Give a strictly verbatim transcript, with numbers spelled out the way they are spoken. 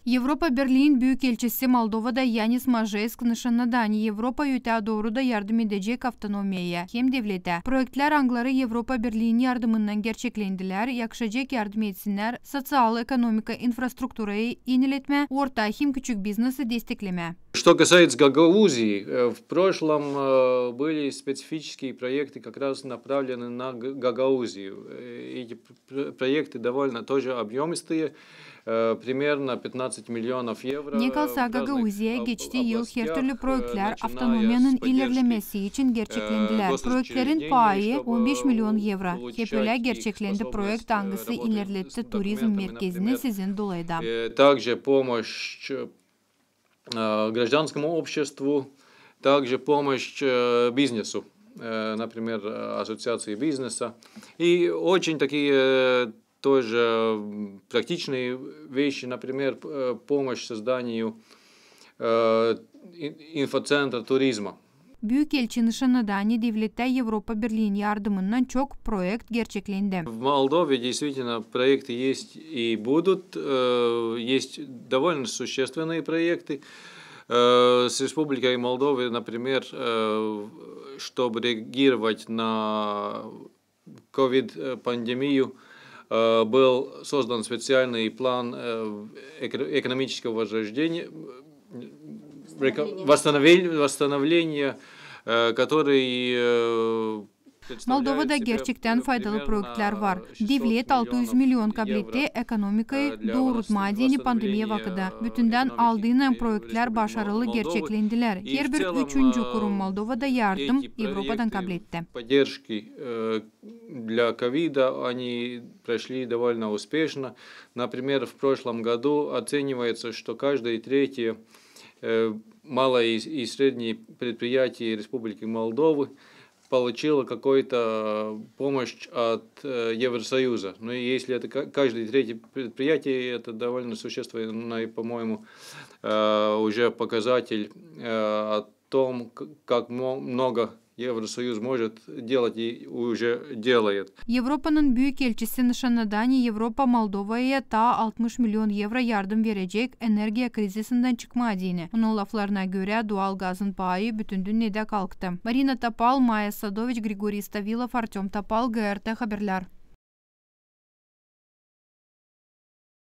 Evropa Birliin büükelçisi Moldovada Yanis Majesk nışannadı, ani Evropa ötää dooru da yardım edecek avtonomiyaya hem devletä. Proektlär, angıları Evropa Birliin yardımınnan gerçeklendilär, yakışacek yardım etsinnär soţial-ekonomika infrastrukturayı eniletmää, orta hem küçük biznesi desteklemää. Что касается Гагаузии, э, в прошлом, э, были специфические проекты, как раз направлены на Г-, Гагаузию. Э, эти пр-, проекты довольно тоже объёмистые, э, примерно пятнадцать миллионов евро. Ne kalsa, Gagauziyaya geçti yıl hertürlü proektlär avtonomiyanın ilerlemesi için gerçeklendilär. Proektlerin paayı on beş million evro. Hep ölä gerçeklendi proekt, angısı ilerletti turizm merkezini sizin dolayda. Э, также помощь э, гражданскому обществу, также помощь, э, бизнесу, э, например, э, ассоциации бизнеса. И очень такие, э, тоже, м, практичные вещи, например, п-, э, помощь созданию, э, ин-, инфоцентра туризма. Büükelçi nışannadı, ani devlettää Evropa Birliin yardımınnan çok proekt gerçeklendi. В Молдове действительно проекты есть и будут. Э, есть довольно существенные проекты. Э, с Республикой Молдовы, например, э, чтобы реагировать на ковид-пандемию, э, был создан специальный план, э, эко-, экономического возрождения, э, река-, восстановления, восстановления, э, который, э, Moldovada gerçektän faydalı proektlär var. Devlet altı üz million kabletti ekonomikayı doorutmaa deyni pandemiya vakıdı. Bütündän aldı proektlär başarılı gerçeklendilär. Herbir üçüncü kurum Moldovada yardım Evropadan kabletti. Поддержки, э, для ковида, они прошли довольно успешно. Например, в прошлом году оценивается, что каждое третье, э, малое и, и среднее предприятие Республики Молдовы получило какую-то помощь от, э, Евросоюза. Ну и если это ка-, каждое третье предприятие, это довольно существенный, по-моему, э, уже показатель, э, о том, к-, как мо-, много Евросоюз может делать и уже делает. Evropanın büükelçisi nışannadı, ani Evropa Moldovaya taa altmış million evro yardım verecek energiya krizisindän çıkmaa deyni. Onun laflarına görä, dual gazın paayı bütün dünnedä kalktı. Marina Topal, Maya Sadoviç, Grigoriy Stavilov, Artöm Topal, G R T Haberlär.